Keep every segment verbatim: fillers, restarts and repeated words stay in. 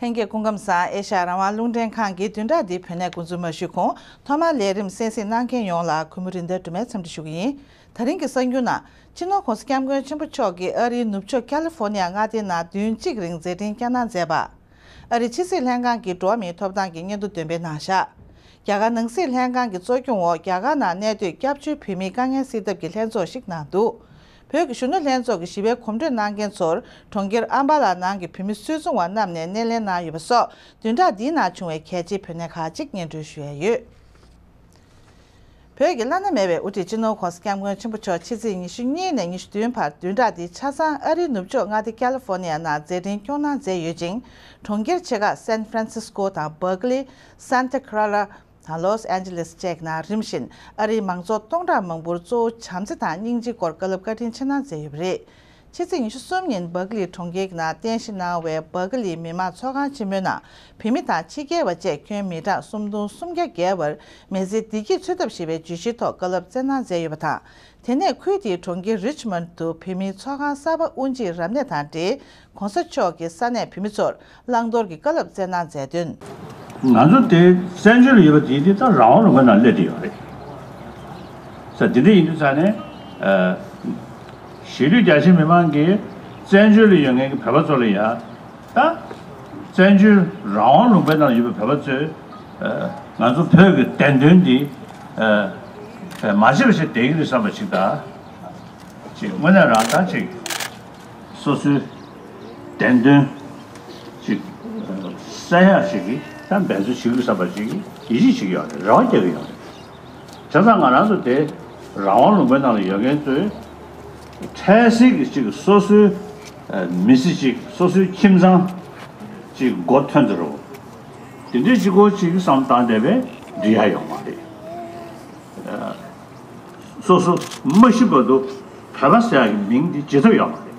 ལྷན་རྒྱས་སྐུ་ཁམས་བཟང་། ཨེ་ཤ་ཡ་རང་དབང་རླུང་འཕྲིན་ཁང་གི་བདུན་ཕྲག་འདིའི་བོད་གནས་འགོ་འཛུགས་མ་ཞུས་གོང་ཐོག་མར་ལས་རིམ་གསན་གཟིགས་གནང་མཁན་ཡོངས་ལ་གུས་མོ་རིན་ལྡན་སྒྲོལ་མས་འཚམས་འདྲི་ཞུ་གི་ཡིན། ད་རིང་གི་གསར་འགྱུར་ནང་། སྤྱི་ནོར་༸གོང་ས་༸སྐྱབས་མགོན་ཆེན་པོ་མཆོག་གིས་ཨ་རིའི་ནུབ་ཕྱོགས་ཀ་ལི་ཧྥོ་ནི་ཡ་མངའ་སྡེའི་ནང་བདུན་གཅིག་རིང་མཛད་འཕྲིན་བསྐྱངས་གནང་མཛད་པ། ཨ་རིའི་ཕྱི་སྲིད་ལྷན་ཁང་གི་འགྲོ་བ་མིའི་ཐོབ་ཐང་གི་སྙན་ཐོ་འདོན་སྤེལ་གནང་བཞག་རྒྱ་གར་ནང་སྲིད་ལྷན་ཁང་གི་གཙོ་སྐྱོང་འོག་རྒྱ་གར་ནང་གནས་སྡོད་སྐྱབས་བཅོལ་བོད་མིའི་དཀའ་ངལ་སེལ་ཐབས་ཀྱི་ལྷན་ཚོགས་ཤིག་གནང་འདུག་བོད་ཀྱི་གཞོན་ནུ་ལྷན་ཚོགས་ཀྱི་ཞི་བའི་གོམ་བགྲོད་གནང་མཁན་ཚོར་གྲོང་ཁྱེར་ཨམ་བྷ་ལ་ནང་གི་བོད་མི་སུད་ཚོང་བ་རྣམས་ནས་སྣེ་ལེན་གནང་ཡོད་པ་སོགས་བདུན་ཕྲག་འདིའི་ནང་བྱུང་བའི་གལ་ཆེའི་བོད་གནས་ཁག་ཅིག་སྙན་སྒྲོན་ཞུ་ཡ་ཡོད། བོད་ཀྱི་བླ་ན་མེད་པའི་དབུ་ཁྲིད་སྤྱི་ནོར་༸གོང་ས་༸སྐྱབས་མགོན་ཆེན་པོ་མཆོག་ཕྱི་ཚེས་ཉི་ཤུ་གཉིས་ནས་ཉི་ཤུ་བདུན་བར་བདུན་ཕྲག་འདིའི་ཆ་ཚང་ཨ་རིའི་ནུབ་ཕྱོགས་མངའ་སྡེ་ཀ་ལི་ཧྥོ་ནི་ཡ་ནང་མཛད་འཕྲིན་སྐྱོང་གནང་མཛད་ཡོད་ཅིང་། གྲོང་ཁྱེར་ཆེ་ཁག་སན་ཧྥ་རན་སིས་ཀོ་དང་བར་ཀ་ལི། སན་ཏ་ཁ་ར་ལ། དང་ལོས་ཨན་ཇི་ལེས་བཅས་ཀྱི་ནང་རིམ་བཞིན་ཨ་རིའི་མང་ཚོགས་སྟོང་ཕྲག་མང་པོར་གཙོ་བོ་བྱམས་བརྩེ་དང་སྙིང་རྗེའི་སྐོར་བཀའ་སློབ་བཀའ་དྲིན་ཆེ་གནང་མཛད་ཡོད་པ་རེད། ཕྱི་ཚེས་ཉི་ཤུ་གསུམ་ཉིན་བར་ཀ་ལི་གྲོང་ཁྱེར་གྱི་ནང་རྟེན་གཞི་གནང་བའི་བར་ཀ་ལི་མི་དམངས་ཚོགས་ཁང་ཆེན་མོའི་ནང་བོད་མི་དང་ཕྱི་རྒྱལ་བ་བཅས་ཁྱོན་མི་གྲངས་སུམ་སྟོང་སུམ་བརྒྱ་བརྒལ་བར་མི་ཚེའི་བདེ་སྐྱིད་འཚོལ་ཐབས་ཞེས་པའི་བརྗོད་གཞིའི་ཐོག་བཀའ་སློབ་སྩལ་གནང་མཛད་ཡོད་པ་དང་། དེ་ནས་ཁུལ་དེའི་གྲོང་ཁྱེར་རིཆ་མོན་དུ་བོད་མིའི་ཚོགས་ཁང་གསར་པ་དབུ་འབྱེད་རབ་གནས་དང་འབྲེལ། ༸གོང་ས་མཆོག་གིས་ས་གནས་བོད་མི་ཚོར་བླང་དོར་གྱི་བཀའ་སློབ་སྩལ་གནང་མཛད་དོན། ང་ཚོ་དེ་བཙན་བྱོལ་ལ་ཡོད་པ་དེ་དེ་ད་རང་དབང་ལུང་པའི་ནང་སླེབས་བསྡད་ཡོད་རེད། ས་དེ་འདྲ་ཡིན་དུས་ཙང་ནས་ཨ། གཞིས་ལུས་རྒྱ་ཆེ་མི་མང་གིས་བཙན་བྱོལ་ལ་ཡོད་མཁན་གྱི་བོད་པ་ཚོ་ལ་ཡ་ད་བཙན་བྱོལ་རང་དབང་ལུང་པའི་ནང་ལ་ཡོད་པའི་བོད་པ་ཚོས་ཨ། ང་ཚོ་བོད་ཀྱི་བདེན་དོན་འདི་ཨ། མ་བརྗེད་པ་ཞིག་བསྡད་ཀྱི་རེད་བསམ་པ་ཞིག་དང་། ཅིག་དངོས་གནས་རང་ད་ཅིག་སོ་སོའི་བདེན་དོན་ཅིག་གསལ་ཡག་ཞིག་གིས་ད་འབད་རྩོལ་བྱེད་དགོས་བསམ་པ་ཞིག་གིས་ཡིད་ཆེས་བྱེད་ཀྱི་ཡོད་རེད། རེ་བ་རྒྱག་གི་ཡོད་རེད། བྱས་ཙང་ང་རང་ཚོ་དེ་རང་དབང་ལུང་པའི་ནང་ལ་ཡོད་མཁན་ཚོས་འཕྲལ་སེལ་གྱི་ཅིག་སོ་སོའི་མི་ཚེ་ཅིག་སོ་སོའི་ཁྱིམ་ཚང་ཅིག་མགོ་ཐོན་ཚར་རོ། དེ་འདྲའི་ཅིག་གོ་ཅིག་བསམ་བཏང་བསྡད་པས་འགྲིག་ཡ་ཡོད་མ་རེད། སོ་སོ་མ་ཤི་བར་དུ་བོད་པ་ཟེར་ཡག་གི་མིང་འདི་བརྗེད་ཐབས་ཡོད་མ་རེད།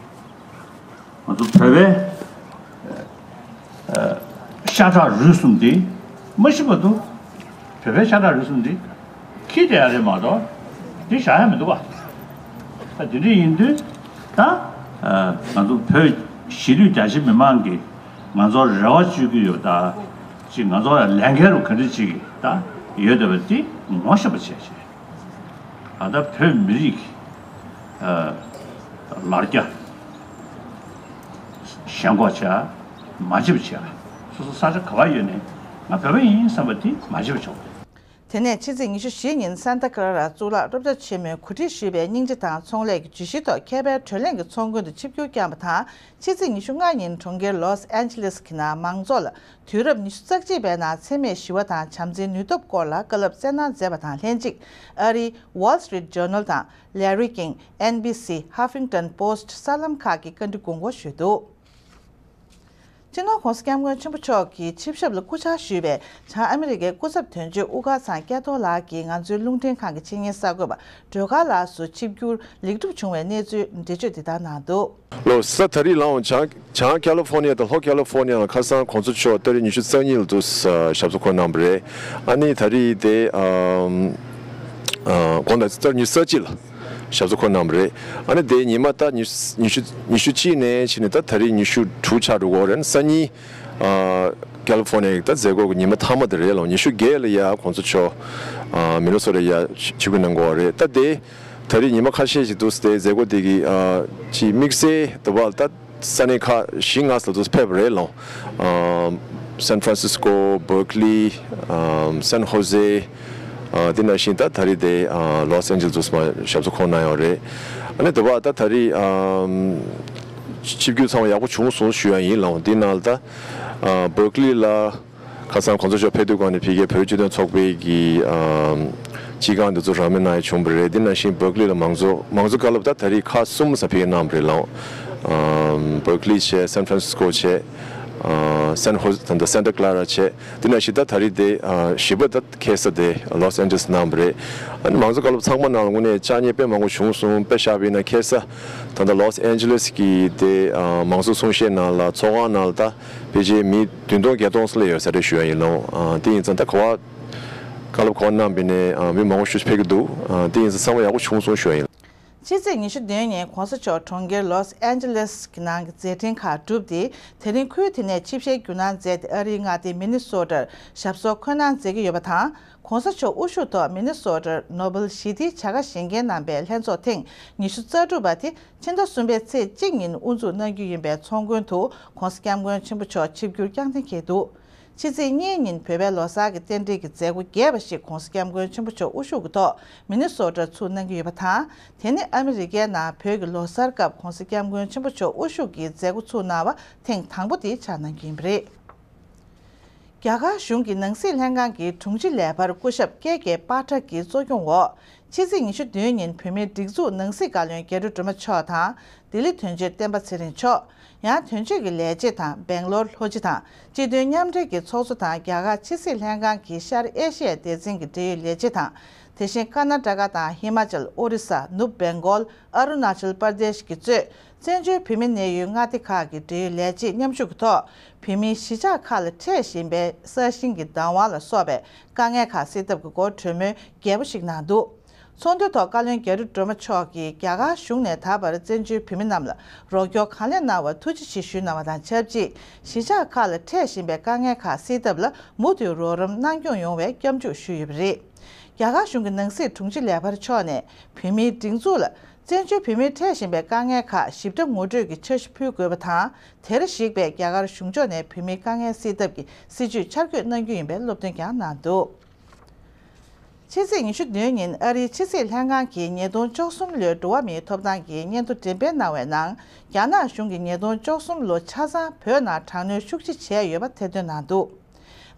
ང་ཚོ་བོད་པའི་ཤ་ཁྲག་རུས་གསུམ་འདི་མ་ཤི་བར་དུ་བོད་པའི་ཤ་ཁྲག་རུས་གསུམ་འདི་འཁྱེར་བསྡད་ཡ་རེད་མ་གཏོགས་འདི་བཞག་ཡ་མི་འདུག་བ། ད་འདི་འདྲ་ཡིན་དུས་ད་ང་ཚོ་བོད་གཞིས་ལུས་རྒྱ་ཆེ་མི་མང་གིས་ང་ཚོར་རེ་བ་བཅོལ་གྱི་ཡོད་ད། ཅིག་ང་ཚོ་ལ་ལས་འགན་རུ་ག་འདྲ་ཅིག་ད་ཡོད་བསྡད་པ་འདི་ངོ་ཤེས་པ་བྱས་བྱས། ད་ལྟ་བོད་མི་རིགས་ཀྱི་ལ་རྒྱ་ཞེན་ཁོག་བྱས་མ་བརྗེད་པ་བྱས། སོ་སོ་ས་ཆ་ག་པར་ཡོད་ནའི་ང་བོད་པ་ཡིན་བསམ་པ་དེ་མ་བརྗེད་པ་བྱུང་། དེ་ནས་ཕྱི་ཚེས་ཉི་ཤུ་བཞི་ཉིན་སན་ཏ་ཀ་ར་ར་གཙུག་ལག་སློབ་གྲྭ་ཆེན་མོས་གོ་སྒྲིག་ཞུས་པའི་སྙིང་རྗེ་དང་ཚོང་ལས་ཀྱི་བརྗོད་གཞིའི་ཐོག་ཁྱད་པར་བགྲོ་གླེང་གི་ཚོགས་མགོན་དུ་ཆིབས་བསྒྱུར་བསྐྱངས་པ་དང་། ཕྱི་ཚེས་ཉི་ཤུ་ལྔ་ཉིན་གྲོང་ཁྱེར་ལོས་ཨན་ཇི་ལེས་ཀྱི་ནང་མང་ཚོགས་ལ་དུས་རབས་ཉི་ཤུ་རྩ་གཅིག་པའི་ནང་འཚེ་མེད་ཞི་བ་དང་བྱམས་བརྩེའི་ནུས་སྟོབས་སྐོར་ལ་བཀའ་སློབ་སྩལ་གནང་མཛད་པ་དང་ལྷན་ཅིག་ཨ་རིའི་Wall Street Journal དང་Larry King, N B C, Huffington Post གསར་ལམ་ཁག་གིས་བཀའ་འདྲི་དགོངས་སྐོར་ཞུས་འདུག་སྤྱི་ནོར་༸གོང་ས་༸སྐྱབས་མགོན་ཆེན་པོ་མཆོག་གི་ཆིབས་ཞབས་ལ་སྐུ་བཅར་ཞུས་པའི་བྱང་ཨ་མི་རི་ཀའི་སྐུ་ཚབ་དོན་གཅོད་དབུ་དཀར་ཚང་སྐྱ་ཐོག་ལགས་ཀྱིས་ང་ཚོའི་རླུང་འཕྲིན་ཁང་གི་ཆེད་གཉེར་གསར་འགོད་པ་སྒྲོལ་དཀར་ལགས་སུ་ཆིབས་བསྒྱུར་ལེགས་གྲུབ་བྱུང་བའི་གནས་ཚུལ་འགྲེལ་བརྗོད་འདི་ལྟར་གནང་འདུག་ལོ་གསར་ད་རེས་ལའང་བྱང་བྱང་ཀ་ལི་ཧྥོ་ནི་ཡ་དང་ལྷོ་ཀ་ལི་ཧྥོ་ནི་ཡ་ལ་ཁ་སང་གོང་ས་མཆོག་ཏ་རིག་ཉི་ཤུ་རྩ་གཉིས་ལ་དུ་ཞབས་སོར་འཁོད་གནང་བ་རེད། ཨ་ནི་ད་རེས་དེ་ཨམ་ཨ་དགོང་དག་ཏ་རིག་ཉི་ཤུ་རྩ་གཅིག་ལ་ཞབས་སོར་འཁོད་གནང་བ་རེད། ཨ་ནི་དེ་ཉི་མ་ད་ཉི་ཉི་ཤུ་ཉི་ཤུ་གཅིག་ནས་ཕྱིན་ནས་ད་ད་རེས་ཉི་ཤུ་དྲུག་ཆགས་འགྲོ་གི་ཡོད་རེད། སང་ཉིན་ཨ་ཀ་ལི་ཧྥོ་ནི་ཡའི་ད་མཛད་སྒོ་གི་ཉི་མ་མཐའ་མ་དེ་རེད་ལ། ཉི་ཤུ་བརྒྱད་ལ་ཡ་གོང་ས་མཆོག་ཨ་མི་ནི་སོ་ཊ་ཡ་ཆིབས་བསྒྱུར་གནང་གི་ཡོད་རེད། ད་དེ་ད་རེས་ཉི་མ་ཁ་ཤས་ཤིག་འདུག་སེ་དེ་མཛད་སྒོ་དེ་གི་ཨ་ཅིག་དམིགས་བསལ་དུ་བ་ད་ས་གནས་ཁག་བཞི་ལྔ་ཙམ་དུ་ཕེབས་པ་རེད་ལ། ཨ་སན་ཧྥ་རན་སིས་ཀོ། བར་ཀ་ལི། ཨ་སན་ཧོ་ཟེ། ཨ་དེ་ནང་བཞིན་ད་ད་རེས་དེ་ཨ་ལོས་ཨན་ཇི་ལེས་དུ་མ་ཞབས་སོར་འཁོད་གནང་ཡོད་རེད། ཨ་ནི་དུ་བ་ད་ད་རེས་ཨ་ཆིབས་བསྒྱུར་ཚང་མ་ཡག་པོ་བྱུང་སོང་ཞུ་ཡ་ཡིན་ལ། དེ་ནང་ལ་ད་ཨ་བར་ཀ་ལི་ལ། ཁ་སང་གོང་ས་མཆོག་ཕེབས་དུས་སྒང་ནས་ཕ་གིའི་བོད་སྤྱི་མཐུན་ཚོགས་པའི་གི་ཨམ་སྤྱི་ཁང་འདི་ཚོ་རང་མོས་གནང་ཡ་བྱུང་བ་རེད། དེ་ནང་བཞིན་བར་ཀ་ལི་ལ་མང་གཙོ་མང་གཙོ་བཀའ་སློབ་ད་ད་རེས་ཁག་གསུམ་ཙམ་ཕ་གིར་གནང་བ་རེད་ལ། ཨམ་བར་ཀ་ལི་བྱས། སན་ཧྥ་རན་སིས་ཀོ་བྱས། ཨ་སན་ཧོ་ད་ལྟ་སན་ཏ་ཀ་ལ་ར་བྱས། དེ་ནང་བཞིན་ད་ད་རེས་དེ་ཨ་བཞི་པ་ད་ཁ་སང་དེ་ལོས་ཨན་ཇི་ལེས་གནང་བ་རེད། ཨ་ནི་མང་གཙོ་བཀའ་སློབ་ཚང་མ་ནང་ལ་དངོས་གནས་བཅར་མཁན་དཔེ་མང་པོ་བྱུང་སོང་། དཔེ་བཞག་པ་ཡིན་ན་ཁ་སང་ད་ལྟ་ལོས་ཨན་ཇི་ལེས་ཀྱི་དེ་ཨ་མང་གཙོ་གསུང་བཤད་ནང་ལ་ཚོགས་ཁང་ནང་ལ་ད། ཕལ་ཆེར་མི་བདུན་སྟོང་བརྒྱད་སྟོང་ཙམ་སླེབས་ཡོད་ས་རེད་ཞུ་ཡ་ཡིན་ལོ། ཨ་དེ་ཡིན་ཙང་ད་ག་བ་བཀའ་སློབ་ག་བ་གནང་བ་ཡིན་ནའི་ཨ་མི་མང་པོ་ཞིག་ཕེབས་ཀྱི་འདུག་ཨ་དེ་ཡིན་ཙང་ཚང་མ་ཡག་པོ་བྱུང་སོང་ཞུ་ཡ་ཡིན། ཕྱི་ཚེས་ཉི་ཤུ་བདུན་ཉིན་གོང་ས་མཆོག་གྲོང་ཁྱེར་ལོས་ཨན་ཇེ་ལེས་ཀྱི་ནང་གི་མཛད་འཕྲིན་ཁག་གྲུབ་སྟེ། དེ་རིང་ཁུལ་དེ་ནས་ཆིབས་ཞལ་བསྒྱུར་གནང་མཛད་དེ། ཨ་རིའི་མངའ་སྡེ་མི་ནི་སོ་ཊར་ཞབས་སོར་འཁོད་གནང་མཛད་ཀྱི་ཡོད་པ་དང་། གོང་ས་མཆོག་དབུ་བཞུགས་ཐོག་མི་ནི་སོ་ཊར་ནོ་བེལ་ཞི་བདེའི་བྱ་དགའ་བཞེས་མཁན་རྣམ་པའི་ལྷན་ཚོགས་ཐེངས་ཉི་ཤུ་རྩ་དྲུག་པ་དེ་ཕྱི་ཟླ་གསུམ་པའི་ཚེས་གཅིག་ཉིན་དབུ་འཛུགས་གནང་རྒྱུ་ཡིན་པའི་ཚོགས་མགོན་དུ་༧གོང་ས་༧སྐྱབས་མགོན་ཆེན་པོ་མཆོག་ཆིབས་བསྒྱུར་བསྐྱངས་གཏན་འཁེལ་འདུག་ཕྱི་ཚེས་གཉིས་ཉིན་བོད་པའི་ལོ་གསར་གྱི་རྟེན་འབྲེལ་གྱི་མཛད་སྒོ་རྒྱས་པ་ཞིག་༧གོང་ས་༧སྐྱབས་མགོན་ཆེན་པོ་མཆོག་དབུ་བཞུགས་ཀྱི་ཐོག་མི་ནི་སོ་ཊར་ཚུགས་གནང་གི་ཡོད་པ་དང་། དེ་ནི་ཨ་མི་རི་ཀའི་ནང་བོད་ཀྱི་ལོ་གསར་སྐབས་༧གོང་ས་༧སྐྱབས་མགོན་ཆེན་པོ་མཆོག་དབུ་བཞུགས་ཀྱི་མཛད་སྒོ་ཚུགས་གནང་བ་ཐེངས་དང་པོ་དེ་ཆགས་གནང་རྒྱུ་ཡིན་པ་རེད། རྒྱ་གར་གཞུང་གི་ནང་སྲིད་ལྷན་ཁང་གི་དྲུང་ཆེ་ལས་འཕར་སྐུ་ཞབས་ཀེ་ཀེ་པ་ཊ་གི་གཙོ་སྐྱོང་འོག་ཕྱི་ཚེས་ཉི་ཤུ་བདུན་ཉིན་བོད་མིའི་སྒྲིག་འཛུགས་ནང་སྲིད་བཀའ་བློན་རྒྱ་རི་སྒྲོལ་མ་མཆོག་དང་། ལྡི་ལི་དོན་གཅོད་བསྟན་པ་ཚེ་རིང་མཆོག་ཡང་དོན་གཅོད་ཀྱི་ལས་བྱེད་དང་སྦེང་ལོར་ལྷོ་སྤྱི་དང་སྤྱི་མཐུན་མཉམ་འབྲེལ་གྱི་ཚོགས་གཙོ་དང་། རྒྱ་གར་ཕྱི་སྲིད་ལྷན་ཁང་གི་ཤར་ཨེ་ཤི་ཡའི་སྡེ་ཚན་གྱི་འབྲེལ་ཡོད་ལས་བྱེད་དང་། དེ་བཞིན་ཀར་ན་ཊ་ཀ་དང་ཧི་མ་ཅལ། ཨོ་རི་ས། ནུབ་སྦེང་གོལ། ཨ་རུ་ན་ཅལ་པར་དེཤ་གིས་གཙོས་བཙན་བྱོལ་བོད་མི་གནས་ཡུལ་མངའ་སྡེ་ཁག་གི་འབྲེལ་ཡོད་ལས་བྱེད་མཉམ་ཞུགས་ཀྱི་ཐོག་བོད་མིའི་གཞིས་ཆགས་ཁག་ལ་འཕྲད་བཞིན་པའི་ས་ཞིང་གི་བདག་དབང་ལ་སོགས་པའི་དཀའ་ངལ་ཁག་སེལ་ཐབས་ཀྱི་སྐོར་གྲོས་མོལ་རྒྱས་པོ་ཞིག་གནང་འདུག་ཚོགས་འདུའི་ཐོག་བཀའ་བློན་རྒྱ་རི་སྒྲོལ་མ་མཆོག་གིས་རྒྱ་གར་གཞུང་ནས་ད་བར་བཙན་བྱོལ་བོད་མི་རྣམས་ལ་རོགས་སྐྱོར་གང་ལེགས་གནང་བར་ཐུགས་རྗེ་ཆེ་ཞུས་གནང་བ་དང་ཆབས་ཅིག་གཞིས་ཆགས་ཁག་ལ་འཕྲད་བཞིན་པའི་དཀའ་ངལ་ཁག་སེལ་ཐབས་ལ་མུ་མཐུད་རོགས་རམ་གནང་སྐྱོང་ཡོང་བའི་སྐྱབས་འཇུག་ཞུས་ཡོད་པ་རེད། རྒྱ་གར་གཞུང་གི་ནང་སྲིད་དྲུང་ཆེ་ལས་འཕར་མཆོག་ནས་བོད་མིའི་སྒྲིག་འཛུགས་ལ་བཙན་བྱོལ་བོད་མིར་འཕྲད་བཞིན་པའི་དཀའ་ངལ་ཁག་ཞིབ་ཕྲ་ངོ་སྤྲོད་ཀྱི་འཆར་གཞི་ཕུལ་དགོས་པ་དང་། དེར་གཞིགས་པའི་རྒྱ་གར་གཞུང་ཕྱོགས་ནས་བོད་མིའི་དཀའ་ངལ་སེལ་ཐབས་ཀྱི་སྲིད་ཇུས་འཆར་འགོད་གནང་རྒྱུ་ཡིན་པའི་སློབ་སྟོན་ཀྱང་གནང་འདུག་ཕྱི་ཚེས་ཉི་ཤུ་བདུན་ཉིན་ཨ་རིའི་ཕྱི་སྲིད་ལྷན་ཁང་གིས་ཉིས་སྟོང་བཅུ་གསུམ་ལོའི་འགྲོ་བ་མིའི་ཐོབ་ཐང་གི་སྙན་ཐོ་འགྲེམས་སྤེལ་གནང་བའི་ནང་། རྒྱ་ནག་གཞུང་གིས་ཉིས་སྟོང་བཅུ་གསུམ་ལོ་ཆ་ཚང་བོད་ནང་དྲག་གནོན་ཤུགས་ཆེ་བྱས་ཡོད་པ་ཐེར་འདོན་གནང་འདུག་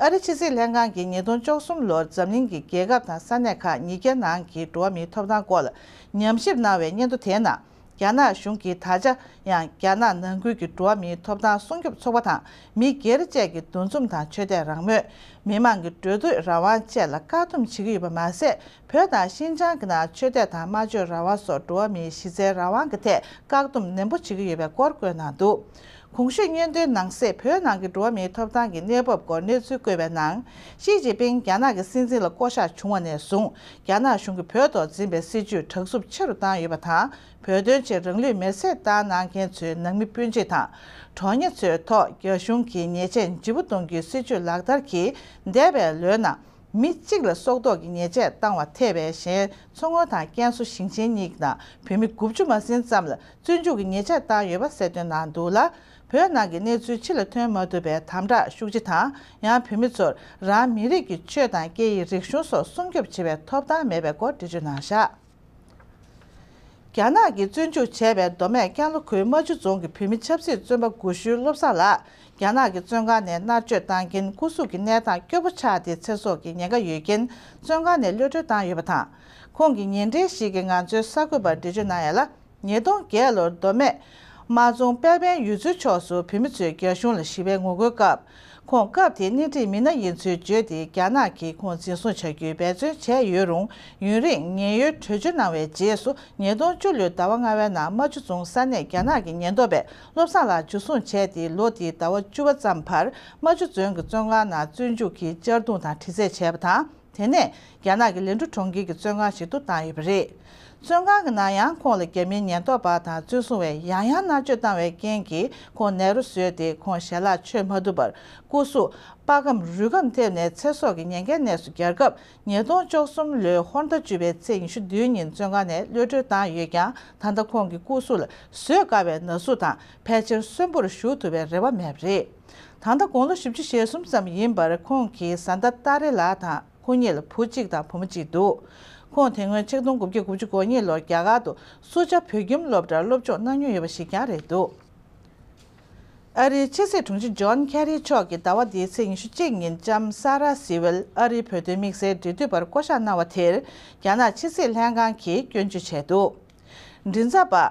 ཨ་རི་ཕྱི་སྲིད་ལྷན་ཁང་གིས་ཉིས་སྟོང་བཅུ་གསུམ་ལོར་འཛམ་གླིང་གི་རྒྱལ་ཁབ་དང་ས་གནས་ཁག་ཉིས་བརྒྱ་ནང་གི་འགྲོ་བ་མིའི་ཐོབ་ཐང་སྐོར་ལ་ཉམས་ཞིབ་གནང་བའི་སྙན་ཐོ་དེའི་ནང་། རྒྱ་ནག་གཞུང་གིས་ད་ཆ་ཡང་རྒྱ་ནག་ནང་ཁུལ་གྱི་འགྲོ་བ་མིའི་ཐོབ་ཐང་སྲུང་སྐྱོབ་ཚོགས་པ་དང་། མི་སྒེར་བཅས་ཀྱི་འདུ་འཛོམས་དང་ཆོས་དད་རང་མོས། མི་མང་གི་གྲོས་བསྡུར་རང་དབང་བཅས་ལ་བཀག་སྡོམ་བྱེད་ཀྱི་ཡོད་པ་མ་ཟད། བོད་དང་ཤིན་ཅང་གི་ནང་ཆོས་དད་དང་སྨྲ་བརྗོད་རང་དབང་སོགས་འགྲོ་བ་མིའི་གཞི་རྩའི་རང་དབང་གི་ཐད་བཀག་སྡོམ་ནན་པོ་བྱེད་ཀྱི་ཡོད་པའི་སྐོར་བཀོད་གནང་འདུག་གོང་ཞུས་སྙན་ཐོའི་ནང་གསེས་བོད་ནང་གི་འགྲོ་བ་མིའི་ཐོབ་ཐང་གི་གནས་བབ་སྐོར་གནས་ཚུལ་བཀོད་པའི་ནང་། ཞི་ཅིན་ཕིང་རྒྱ་ནག་གི་སྲིད་འཛིན་ལ་བསྐོ་གཞག་བྱུང་བ་ནས་བཟུང་། རྒྱ་ནག་གཞུང་གིས་བོད་ཐོག་འཛིན་པའི་སྲིད་ཇུས་དྲག་སུབ་ཆེ་རུ་བཏང་ཡོད་པ་དང་། བོད་དོན་ཆེད་རང་ལུས་མེར་སྲེག་བཏང་གནང་མཁན་ཚོའི་ནང་མི་སྤུན་མཆེད་དང་། གྲོགས་ཉེ་ཚོའི་ཐོག་རྒྱ་གཞུང་གིས་ཉེས་ཆད་ལྗིད་པོ་གཏོང་རྒྱུའི་སྲིད་ཇུས་ལག་བསྟར་གྱིས། འདས་པའི་ལོའི་ནང་། མི་གཅིག་ལ་སྲོག་ཐོག་གི་ཉེས་ཆད་བཏང་བ་ཐེ་བའི་གཞན། མཚོ་སྔོན་དང་ཀན་སུའུ་ཞིང་ཆེན་གཉིས་ཀྱི་ནང་བོད་མི་དགུ་བཅུ་མ་ཟིན་ཙམ་ལ་བཙོན་འཇུག་གི་ཉེས་ཆད་བཏང་ཡོད་པ་གསལ་སྟོན་གནང་འདུག་ལ། བོད་ནང་གི་གནས་ཚུལ་ཕྱི་ལ་ཐོན་མ་ཐུབ་པའི་དམ་དྲག་ཤུགས་ཆེ་དང་། ཡང་བོད་མི་ཚོར་རང་མི་རིགས་ཀྱི་ཆོས་དང་སྐད་ཡིག་རིག་གཞུང་སོགས་སྲུང་སྐྱོབ་བྱེད་པའི་ཐོབ་ཐང་མེད་པའི་སྐོར་འགྲེལ་བརྗོད་གནང་བཞག་རྒྱ་ནག་གིས་བཙོན་འཇུག་བྱས་པའི་མདོ་སྨད་ཀན་ལྷོ་ཁུལ་རྨ་ཆུ་རྫོང་གི་བོད་མི་ཆབ་སྲིད་བཙོན་པ་སྐུ་ཞབས་བློ་བཟང་ལགས། རྒྱ་ནག་གི་བཙོན་ཁང་ནས་མནར་གཅོད་བཏང་རྐྱེན་སྐུ་གཟུགས་ཀྱི་གནས་སྟངས་སྐྱོ་པོ་ཆགས་ཏེ་ཚེ་སྲོག་གི་ཉེན་ཁ་ཡོད་རྐྱེན། བཙོན་ཁང་ནས་གློད་གྲོལ་བཏང་ཡོད་པ་དང་། ཁོང་གི་ཉེ་འབྲེལ་ཞིག་གིས་ང་ཚོའི་གསར་འགོད་པར་འགྲེལ་བརྗོད་གནང་ཡ་ལ། ཉིས་སྟོང་བརྒྱད་ལོར་མདོ་སྨད་རྨ་རྫོང་དཔལ་ཕན་ཡུལ་ཚོའི་ཕྱོགས་སུ་བོད་མི་ཚོས་རྒྱ་གཞུང་ལ་ཞི་བའི་ངོ་རྒོལ་སྐབས། ཁོང་སྐབས་དེའི་སྣེ་ཁྲིད་མི་སྣ་ཡིན་ཚུལ་བརྗོད་དེ། རྒྱ་ནག་གིས་ཁོང་འཛིན་བཟུང་བྱ་རྒྱུའི་འབད་བརྩོན་བྱས་ཡོད་རུང་། ཡུན་རིང་ངན་གཡོལ་བྲོས་བྱོལ་གནང་བའི་རྗེས་སུ། ཉིས་སྟོང་བཅུ་ལོའི་ཟླ་བ་ལྔ་པའི་ནང་རྨ་ཆུ་རྫོང་ས་གནས་རྒྱ་ནག་གི་ཉེན་རྟོག་པས་བློ་བཟང་ལགས་འཇུ་བཟུང་བྱས་ཏེ། ལོ་དེའི་ཟླ་བ་བཅུ་པ་ཙམ་བར་རྨ་ཆུ་རྫོང་གི་བཙོན་ཁང་ནང་བཙོན་འཇུག་གིས་གཅར་རྡུང་དང་དྲི་རྩད་བྱས་པ་དང་། དེ་ནས་རྒྱ་ནག་གི་ལན་ཀྲུའུ་གྲོང་ཁྱེར་གྱི་བཙོན་ཁང་ཞིག་ཏུ་བཏང་ཡོད་པ་རེད། བཙོན་ཁང་གི་ནང་ཡང་ཁོང་ལ་རྒྱ་མིའི་ཉེན་རྟོག་པ་དང་བཙོན་སྲུང་བས་ཡང་ཡང་མནར་གཅོད་བཏང་བའི་རྐྱེན་གྱིས། ཁོང་ནད་རོ་བཟོས་ཏེ། ཁོང་ཞལ་ལག་མཆོད་མ་ཐུབ་པར། སྐུ་གཟུགས་པ་ཁམས་རུས་ཁམས་ཐེབས་ནས་ཚེ་སྲོག་གི་ཉེན་ཁའི་གནས་སུ་གྱར་སྐབས། ཉིས་སྟོང་བཅུ་གསུམ་ལོའི་ཧོར་ཟླ་བཅུ་པའི་ཚེས་ཉི་ཤུ་བདུན་ཉིན་བཙོན་ཁང་ནས་གློད་གྲོལ་བཏང་ཡོད་ཀྱང་། ད་ལྟ་ཁོང་གི་སྐུ་གཟུགས་ལ་བཟོད་དཀའ་བའི་ན་ཟུག་དང་། ཕལ་ཆེར་གསོན་པོར་བཞུགས་ཐུབ་པའི་རེ་བ་མེད་པ་རེད། ད་ལྟ་དགུང་ལོ་བཞི་བཅུ་ཞེ་གསུམ་ཙམ་ཡིན་པར། ཁོང་གི་བཟའ་ཟླ་ཏཱ་རེ་ལགས་དང་། ཁོ་གཉིས་ལ་བུ་གཅིག་དང་བུ་མོ་གཅིག་འདུག་ཁོང་དེ་སྔོན་ཆིག་སྟོང་དགུ་བརྒྱ་དགུ་བཅུ་གོ་གཉིས་ལོར་རྒྱ་གར་དུ་སུ་ཇཱ་བོད་ཁྱིམ་སློབ་གྲྭར་སློབ་སྦྱོང་གནང་མྱོང་ཡོད་པ་ཞིག་ཀྱང་རེད་འདུག་ཨ་རིའི་ཕྱི་སྲིད་དྲུང་ཆེ་ཇོན་ཁེ་རི་མཆོག་གིས་ཟླ་བ་འདིའི་ཚེས་ཉི་ཤུ་གཅིག་ཉིན་ལྕམ་ས་ར་སི་ཝེལ་ཨ་རིའི་བོད་དོན་དམིགས་བསལ་འབྲེལ་མཐུད་པར་བསྐོ་གཞག་གནང་བ་དེར། རྒྱ་ནག་ཕྱི་སྲིད་ལྷན་ཁང་གིས་སྐྱོན་བརྗོད་བྱས་འདུག་མགྲིན་ཚབ་པ་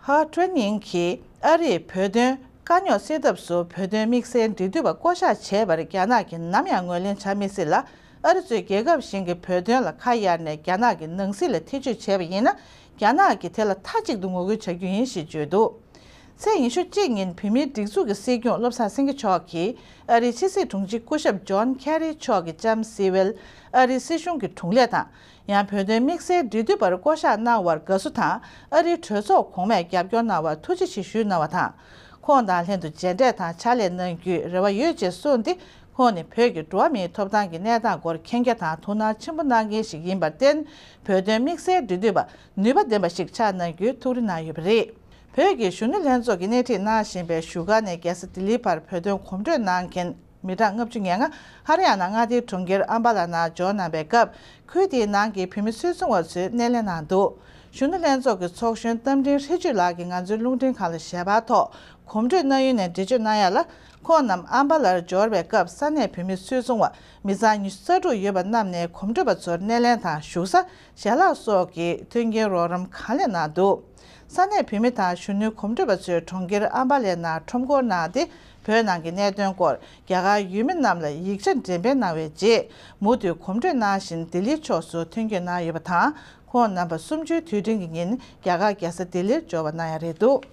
ཧ་ཀྲུན་ཡིང་གིས། ཨ་རིས་བོད་དོན་དཀའ་རྙོག་སེལ་ཐབས་སུ་བོད་དོན་དམིགས་བསལ་འབྲེལ་མཐུད་པ་བསྐོ་གཞག་བྱས་པར་རྒྱ་ནག་གིས་ནམ་ཡང་ངོས་ལེན་བྱ་མི་སྲིད་ལ། ཨ་རི་གཙོས་རྒྱལ་ཁབ་གཞན་གྱིས་བོད་དོན་ལ་ཁ་གཡར་ནས་རྒྱ་ནག་གི་ནང་སྲིད་ལ་ཐེ་བྱུས་བྱས་པ་ཡིན་ན། རྒྱ་ནག་གིས་དེ་ལ་མཐའ་གཅིག་ཏུ་ངོ་རྒོལ་བྱ་རྒྱུ་ཡིན་ཞེས་བརྗོད་འདུག་ཚེས་ཉི་ཤུ་གཅིག་ཉིན་བོད་མིའི་སྒྲིག་འཛུགས་ཀྱི་སྲིད་སྐྱོང་བློ་བཟང་སེང་གེ་མཆོག་གིས་ཨ་རིའི་ཕྱི་སྲིད་དྲུང་ཆེ་སྐུ་ཞབས་ཇོན་ཁེ་རི་མཆོག་གི་ལྕམ་སིལ་ཝེལ་ཨ་རིའི་སྲིད་གཞུང་གི་དྲུང་ལས་དང་། ཡང་བོད་དོན་དམིགས་བསལ་འབྲེལ་མཐུད་པར་བསྐོ་གཞག་གནང་བར་དགའ་བསུ་དང་། ཨ་རིའི་གྲོས་ཚོགས་གོང་མས་རྒྱབ་སྐྱོར་གནང་བར་ཐུགས་རྗེ་ཆེ་ཞུས་གནང་བ་དང་། ཁོང་དང་ལྷན་དུ་མཇལ་འཕྲད་དང་ཕྱག་ལས་གནང་རྒྱུའི་རེ་བ་ཡོད་ཅེས་གསུངས་ཏེ། ཁོང་ནི་བོད་ཀྱི་འགྲོ་བ་མིའི་ཐོབ་ཐང་གི་གནས་སྟངས་སྐོར་མཁྱེན་རྒྱ་དང་ཐུགས་སྣང་ཆེན་པོ་གནང་མཁན་ཞིག་ཡིན་པར་བརྟེན། བོད་དོན་དམིགས་བསལ་འབྲེལ་མཐུད་པ་ནུས་པ་ལྡན་པ་ཞིག་ཆགས་གནང་རྒྱུའི་ཐུགས་རེ་གནང་ཡོད་པ་རེད། བོད་ཀྱི་གཞོན་ནུ་ལྷན་ཚོགས་ཀྱིས་སྣེ་ཁྲིད་གནང་བཞིན་པའི་བཞུགས་སྒར་ནས་རྒྱལ་ས་ལྡི་ལིའི་བར་བོད་དོན་གོམ་བགྲོད་གནང་མཁན་མི་གྲངས་ལྔ་བཅུ་ང་ལྔ་ཧ་རི་ཡ་ན་མངའ་སྡེའི་གྲོང་ཁྱེར་ཨམ་བྷ་ལ་ནང་འབྱོར་གནང་པའི་སྐབས། ཁུལ་དེའི་ནང་གི་བོད་མི་སུད་ཚོང་བ་ཚོས་སྣེ་ལེན་གནང་འདུག་གཞོན་ནུ་ལྷན་ཚོགས་ཀྱི་ཚོགས་གཞོན་རྟ་མགྲིན་ཧྲི་ཅུ་ལགས་ཀྱིས་ང་ཚོའི་རླུང་འཕྲིན་ཁང་ལ་ཞལ་པར་ཐོག་གོམ་བགྲོད་གནང་ཡུལ་ནས་འགྲེལ་བརྗོད་གནང་ཡ་ལ། ཁོང་རྣམས་ཨམ་བྷ་ལར་འབྱོར་བའི་སྐབས་ས་གནས་བོད་མི་སུད་ཚོང་བ་མི་ཚང་ཉི་ཤུ་རྩ་དྲུག་ཡོད་པ་རྣམས་ནས་གོམ་བགྲོད་པ་ཚོར་སྣེ་ལེན་དང་བཞུགས་ས། ཞལ་ལག་སོགས་ཀྱི་མཐུན་རྐྱེན་རོགས་རམ་གང་ལེགས་གནང་འདུག་ས་གནས་བོད་མི་དང་གཞོན་ནུ་གོམ་བགྲོད་པ་ཚོས་གྲོང་ཁྱེར་ཨམ་བྷ་ལའི་ནང་ཁྲོམ་སྐོར་གནང་སྟེ། བོད་ནང་གི་གནད་དོན་སྐོར་རྒྱ་གར་ཡུལ་མི་རྣམས་ལ་ཡིག་ཆ་འགྲེམས་སྤེལ་གནང་བའི་རྗེས། མུ་མཐུད་གོམ་བགྲོད་གནང་བཞིན་ལྡི་ལིའི་ཕྱོགས་སུ་ཐོན་སྐྱོད་གནང་ཡོད་པ་དང་། ཁོང་རྣམ་པ་གསུམ་བཅུའི་དུས་དྲན་གྱི་ཉིན་རྒྱ་གར་རྒྱལ་ས་ལྡི་ལིར་འབྱོར་བ་གནང་ཡ་རེད་འདུག་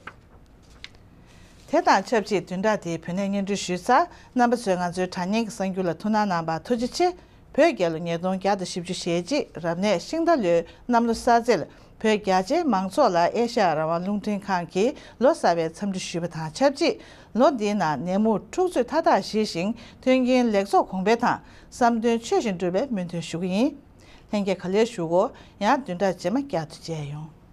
དེ་དང་ཆབས་ཅིག་བདུན་ཕྲག་འདིའི་བོད་གནས་སྙན་སྒྲོན་ཞུས་ཚར། རྣམ་པ་ཚོས་ང་ཚོའི་དྲ་བརྙན་གྱི་གསར་འགྱུར་ལ་ཐུགས་སྣང་གནང་བར་ཐུགས་རྗེ་ཆེ། བོད་རྒྱལ་ལོ་ཉིས་སྟོང་བརྒྱ་དང་བཞི་བཅུ་ཞེ་གཅིག་རབ་གནས་ཤིང་རྟ་ལོའི་གནམ་ལོ་གསར་ཚེས་ལ། བོད་རྒྱ་ཆེའི་མང་ཚོགས་ལ་ཨེ་ཤ་ཡ་རང་དབང་རླུང་འཕྲིན་ཁང་གིས་ལོ་གསར་པའི་འཚམས་འདྲི་ཞུས་པ་དང་ཆབས་ཅིག་ལོ་འདིའི་ནང་ནད་མུག་འཁྲུག་རྩོད་མཐའ་དག་ཞི་ཞིང་། མཐུན་རྐྱེན་ལེགས་ཚོགས་གོང་འཕེལ་དང་། བསམ་དོན་ཆོས་བཞིན་འགྲུབ་པའི་སྨོན་འདུན་ཞུ་གི་ཡིན། ལྷན་རྒྱས་ག་ལེར་བཞུགས་གོ། ཡང་བདུན་ཕྲག་རྗེས་མ་བསྐྱར་དུ་མཇལ་ཡོང་།